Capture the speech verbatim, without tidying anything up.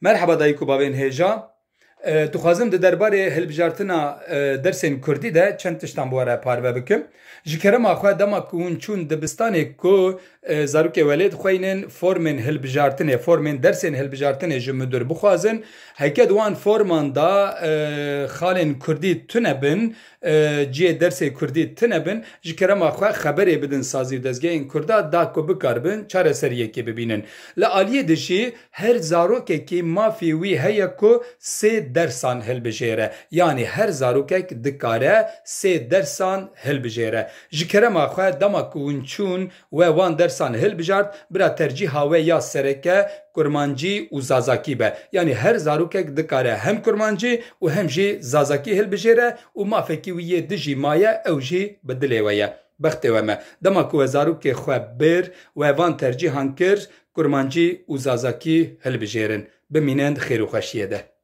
Merheba dayik û bavên hêja. E, dixwazim di derbarê hilbijartina, e, dersên kurdî de çend tiştan bi we re parve bikim. Ji kerema xwe, dema ku hûn çûn dibistanê ku, e, zarokê we lê dixweynin, formên hilbijartinê, formên dersên hilbijartinê ji midir bixwazin. Heke di wan forman de, e, xalên kurdî tune bin, e, cihê dersê kurdî tune bin, ji kerema xwe xeberê bidin sazî û dezgehên kurda da ku bikaribin çareseriyekê bibînin. Li aliyê dijî her zarokekî mafê wî heye ku sê dersan hilbijêre. Yanî her zarokek dikare sê dersan hilbijêre. Ji kerema xwe, dema ku hûn çûn we wan dersan hilbijart, bira tercîha we ya sereke kurmancî û zazakî be. Yanî her zarokek dikare hem kurmancî û hem jî zazakî hilbijêre û mafekî wî yê dijî maye, ew jî bi dilê we ye. Bextê we me. Dema ku we zarokê xwe bir, we van tercîhan kir, kurmancî û zazakî hilbijêrin. Bimînin di xêr û xweşiyê de.